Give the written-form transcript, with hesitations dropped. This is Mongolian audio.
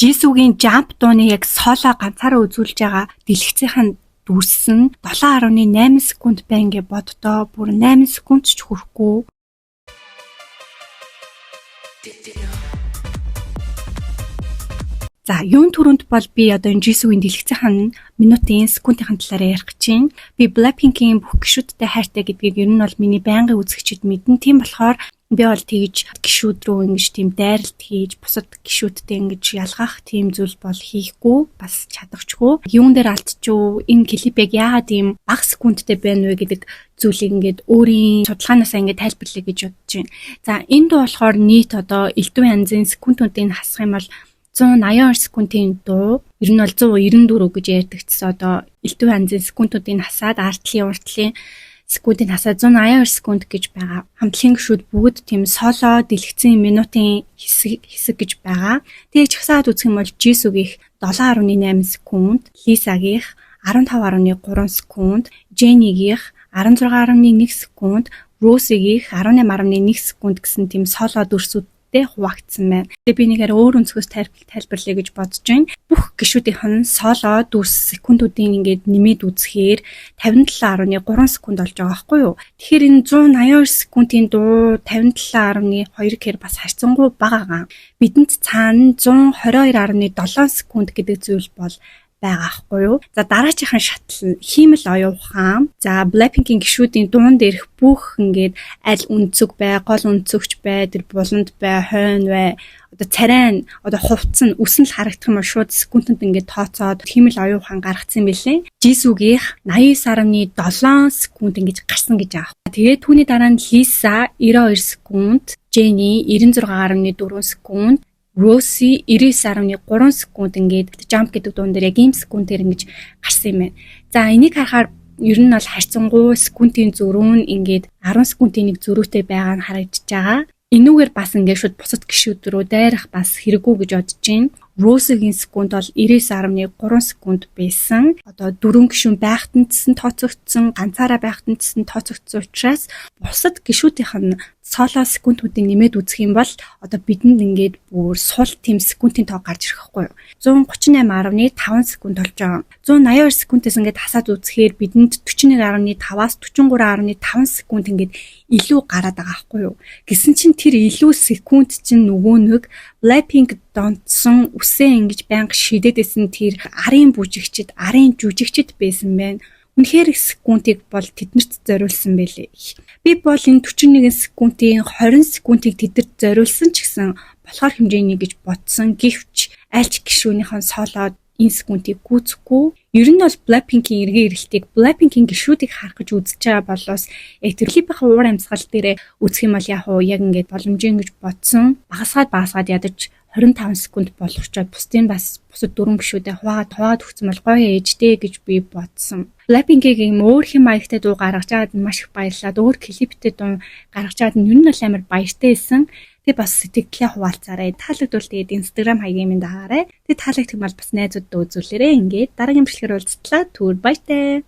Jisoo-гийн Jump дууны яг соло ганцаараа үзүүлж байгаа дэлгэцийнхэн дүрс нь 7.8 секунд байна гэж боддоо. Бүр 8 секунд ч хүрэхгүй. За, юун түрүүнд бол би одоо энэ Jisoo-гийн дэлгэцийнхэн минутын, секундын талаар ярих гэж байна. Би Blackpink-ийн бүх гишүүдтэй хайртай гэдгийг ер нь бол миний байнгын үзэгчид мэднэ. Тийм болохоор би бол тэгж гишүүд рүү ингэж тийм дайралт хийж, бусад гишүүдтэй ингэж ялгах тийм зүйл бол хийхгүй, бас чадахчгүй. Юун дээр алдчихв, энэ клип яг яагаад ийм бага секундтэй байна вэ гэдэг зүйлийг ингээд өөрийн судалгаанаас ингээд тайлбарлая гэж бодож байна. За, энэ дуу болохоор нийт одоо элдв янзын секундуудыг хасах юм бол 182 секундын дуу, ер нь бол 194 гэж ярьдагчсан. Одоо элдв янзын секундуудыг хасаад, артлын уртлын секундыг хасаад 182 секунд гэж байгаа. Хамтлагийн гишүүд бүгд тийм соло дэлгэцэн минутын хэсэг хэсэг гэж байгаа. Тэгээ чагсаад үзэх юм бол Jisoo-гийнх 7.8 секунд, Lisa-гийнх 15.3 секунд, Jennie-гийнх 16.1 секунд, Rose-гийнх 18.1 секунд гэсэн тийм соло дүрсүүд хуваагдсан байна. Тэгээ би нэг арай өөр өнцгөөс тайлбарлая гэж бодож байна. Бүх гишүүдийнх нь соло дүрс секундуудын ингээд нэмээд үзэхээр 57.3 секунд болж байгаа байхгүй юу? Тэгэхээр энэ 182 секундын дуу 57.2 гэхээр бас харьцангуй бага байгаа. Бидэнд цаана 122.7 секунд гэдэг зүйл бол байгаа хгүй юу. За, дараачихын шатал нь хиймэл оюун ухаан. За, Blackpink-ийн гишүүдийн дуун дээрх бүх ингээд аль өнцөг бай, гол өнцөгч бай, тэр буланд бай, хойно бай, одоо царай нь, одоо хувцас нь, үс нь л харагдах юм бол шууд секундэд ингээд тооцоод хиймэл оюун ухаан гаргацсан байлээ. Jisoo-гийнх 89.7 секунд ингэж гарсан гэж байгаа. Тэгээд түүний дараа нь Lisa 92 секунд, Jennie 96.4 секунд, Rose 99.3 секунд ингээд Jump гэдэг дуун дээр яг ийм секундээр ингэж гарсан юм байна. За, энийг харахаар ер нь бол харьцангуй секундын зөрүү нь ингээд 10 секундын нэг зөрүүтэй байгаа нь харагдаж байгаа. Энүүгээр бас ингээд шууд бусад гишүүд рүү дайрах бас хэрэггүй гэж бодож байна. Rose-гийн секунд бол 99.3 секунд байсан. Одоо дөрвөн гишүүн байхад нь гэсэн тооцогдсон, ганцаараа байхад нь гэсэн тооцогдсон учраас бусад гишүүдийнх нь соло секундуудыг нэмээд үзэх юм бол одоо бидэнд ингээд бүр сул тийм секундын тоо гарч ирэх байхгүй юу? 138.5 секунд болж байгаа. 182 секундээс ингээд хасаад үзэхээр бидэнд 41.5-аас 43.5 секунд ингээд илүү гараад байгаа байхгүй юу? Гэсэн чинь тэр илүү секунд чинь нөгөө нэг Blackpink донтсон, үсээ ингэж байнга шидэд байсан тэр арын бүжигчд, арын жүжигчд байсан байна. Үнэхээр их секундыг бол тэднэрт зориулсан байлээ. Би бол энэ 41 секундын 20 секундыг тэдэрт зориулсан ч гэсэн болохоор хэмжээний гэж бодсон. Гэвч аль ч гишүүнийхэн солоод энэ секундыг гүйцэхгүй. Ер нь бол Blackpink-ийн эргэн ирэлтийг Blackpink-ийн гишүүдийг харах гэж үзэж байгаа болоос яг тэр клипийн уур амьсгал дээрээ үзэх юм бол яг уу яг ингээд боломжийн гэж бодсон. Багасгаад багасгаад ядаж 25 секунд болгочоод бусдын бас бусад дөрвөн гишүүдэд хуваагаад хуваагаад өгсөн бол гоё ээжтэй гэж би бодсон. Blackpink-ийг юм өөр хэм маягтай дуу гаргаж байгаад нь маш их баярлаад, өөр клиптэй дуу гаргаж байгаад нь ер нь бол амар баяртай байсан. Тэгээ бас сэтгэлээ хуваалцаарай. Таалагдвал тэгээд Instagram хаягийн минь дагаарай. Тэгээ таалагдах юм бол бас найзуудад үзүүлээрэй. Ингээд дараагийн бичлэгээр уулзтлаа. Түр баяртай.